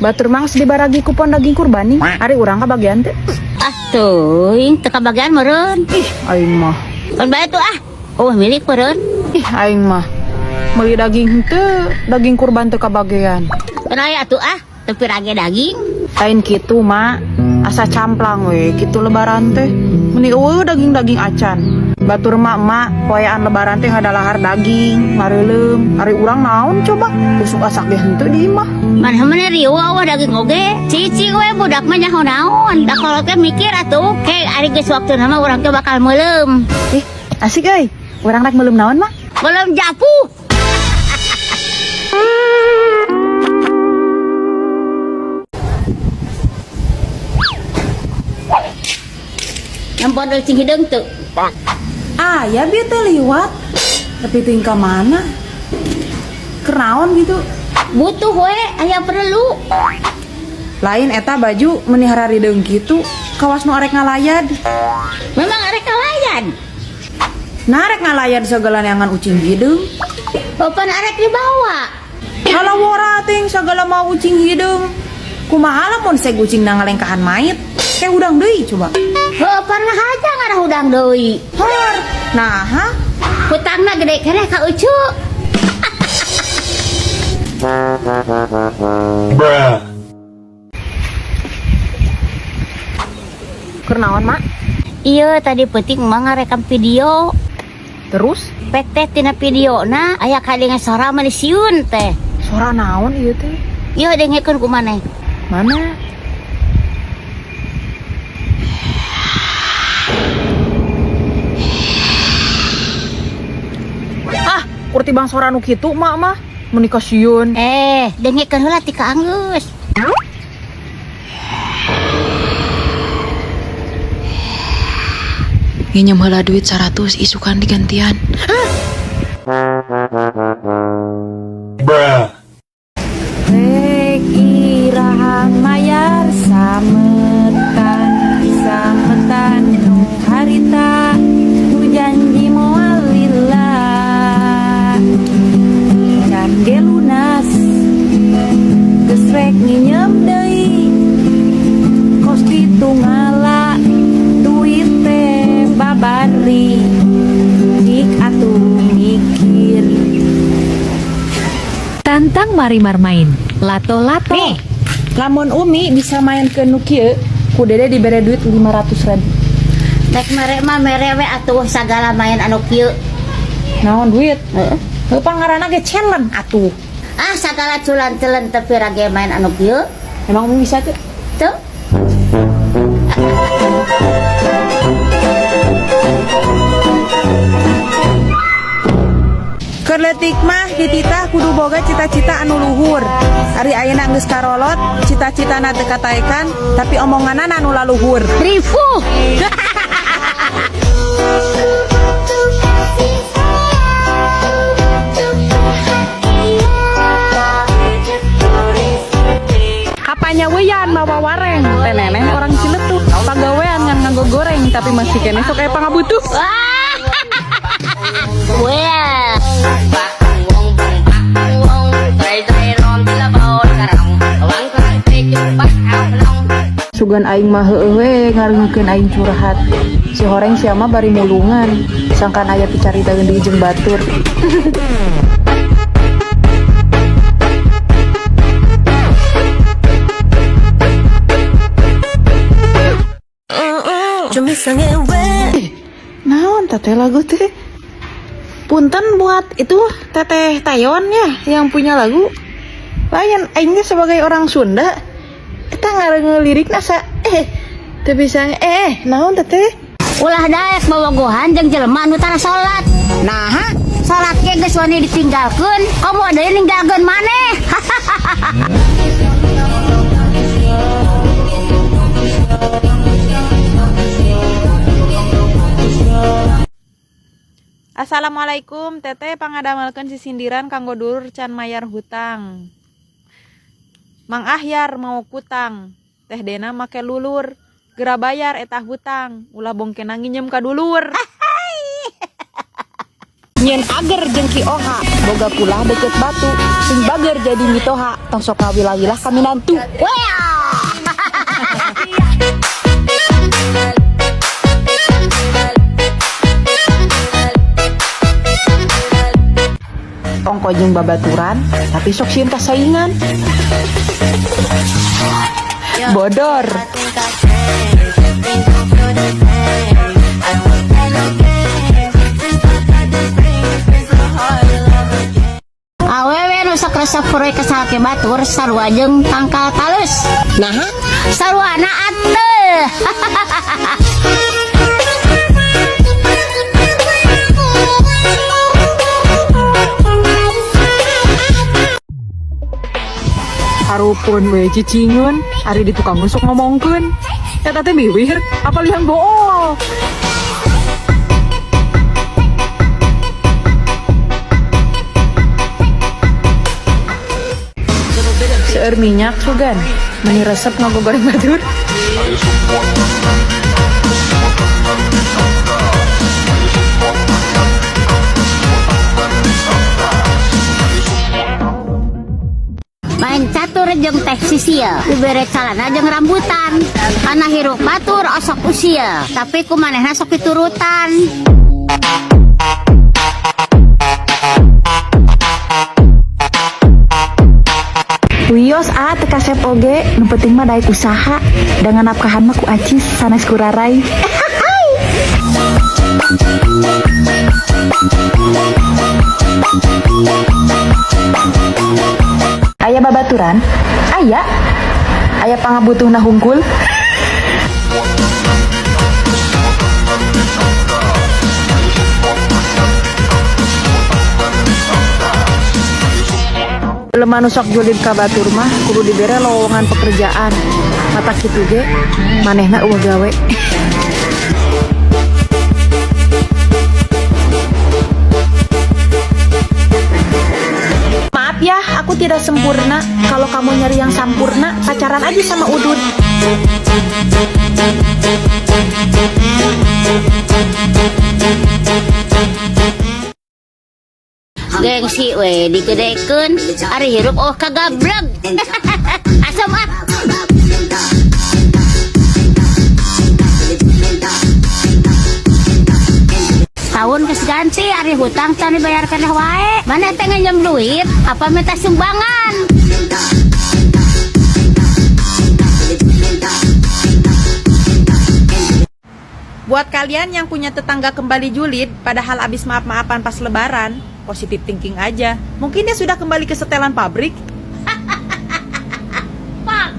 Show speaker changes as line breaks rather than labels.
Batur mah geus dibaragi kupon daging kurban nih. Ari urang kabagian teu?
Ah, teuing teu kabagian meureun.
Ih, aing mah.
Kan bae tuh ah. Oh, milik meureun.
Ih, aing mah. Meuli daging henteu, daging kurban teu kabagian.
Kan aya atuh ah, teu pirage daging.
Lain kitu, Mak. Asa camplang we kitu lebaran teh. Meni eueuh daging-daging acan. Batur mah emak poean lebaran teh ngadalahar daging, mareuleum. Ari urang naon coba? Usuk asak ge henteu di imah.
Mana mana riuh eueuh daging oge. Cici we budak mah nyaho naon. Da kolot teh mikir atuh, ke ari geus waktuna mah urang teh bakal meuleum.
Ih, asik euy. Urang rek meuleum naon, Mak?
Meuleum japuh. Nyampon cing hideung teu?
Aya bieu teh liwat. Tapi teuing ka mana? Kenaon gitu?
Butuh we, aya perlu.
Lain eta baju meni hararideung kitu, kawas nu arek ngalayad.
Memang arek ngalayan.
Nah arek ngalayad sagala neangan ucing hideung.
Papan arek dibawa.
Halah wora ting sagala mau ucing hideung. Kumaha lamun seg ucingna ngalengkahan mait? Ke hudang deui coba.
Heuh pan ngahaja ngarah hudang deui.
Hor, naha?
Hutangna gede keneh ka Ucu.
Bruh.
Keur naon, Mak?
Iya tadi peuting mah ngarekam video.
Terus?
Pek teh tina videona aya kadengan sora mah sieun teh.
Sora naon ieu teh?
Ieu dengekeun ku maneh.
Mana? Ah, kur tibang sora nu kitu mak mah meuni kasieun.
Dengekeun heula ti ka anggeus.
Nginjem heula duit 100 isukan digantian.
Hah?
Bruh.
Rek iraha mayar sametan, sametan nu harita, nu janji moal lila. Can ge lunas, geus rek nginjem deui, kos kitu ngala duit teh babari, cik atuh mikir.
Tantang Marimar main, lato-lato.
Nih, lamun Umi bisa main ke nu kieu, ku Dede dibere duit 500.000.
Rek mere mah mere we atuh sagala main anu kieu.
Naon duit?
Heeh.
Heuh pangaranna ge challenge atuh.
Ah sagala culan-culan teu pira ge main anu kieu.
Emang Umi bisa teu?
Teu.
Keur leutik mah dititah kudu boga cita-cita anu luhur. Ari ayeuna geus karolot, cita-citana teu kataekan, tapi omonganana anu laluhur.
Rifuh.
Kapanya weyan mawa wareng, teh neneh orang Ciletuh, pagawean ngan nganggo goreng tapi masih keneh sok aya pangabutuh.
Wah.
Sugan aing mah heueuh we ngareungekeun aing curhat. Si horeng sia mah bari mulungan, sangkan aya picaritaeun deui jeung batur. Naon teteh lagu teh? Punten buat itu teteh Tayon ya yang punya lagu. Lain aing teh sebagai orang Sunda eta ngareungeun lirik nasa teu bisa naon teteh?
Ulah daek bobogohan jeung jelema anu tara salat.
Naha?
Salat ge geus wani ditinggalkeun, komo deui ninggalkeun maneh.
Assalamualaikum teteh, pangadamelkeun sisindiran kanggo dulur can mayar hutang. Mang Ahyar mau kutang, Teh Dena make lulur, gera bayar eta hutang, ulah bongkena nginjem ka dulur. Nyieun ager jeung Ki Oha, boga kulah deket batu, sing bager jadi mitoha, tong sok kawilah-wilah ka minantu.
Wah.
Ongko jeung babaturan, tapi sok sieun kasaingan. Bodor.
Awewe nu sok resep proyek ka salaki batur sarua jeung tangkal talus.
Nah,
Saruana atuh.
Harupun we cicingeun, ari di tukang sok ngomongkeun. Eta teh biwir, apa liang bool?
Seueur minyak sugan, meni resep ngagogoreng batur.
Main catur jeung teh sisil, dibere calana jeung rambutan. Kana hirup batur osok usil, tapi ku manehna sok diturutan.
Wios ah teu kasep oge, nu penting mah daek usaha. Dengan nafkahan mah ku acis sanes ku rarai. Aya babaturan? Aya. Aya pangabutuhna hungkul. Jelema nu sok julid ka batur mah kudu dibere lowongan pekerjaan. Matak kitu ge manehna euweuh gawe. Maaf ya, aku tidak sempurna. Kalau kamu nyari yang sampurna, pacaran aja sama Udud.
Gengsi we digedekeun, ari hirup oh kagableg. Asem ah. Tahun geus ganti ari hutang can dibayar keneh wae. Mana teh nginjem duit apa minta sumbangan?
Buat kalian yang punya tetangga kembali julid, padahal abis maaf-maafan pas lebaran, positive thinking aja. Mungkin dia sudah kembali ke setelan pabrik.
Pak.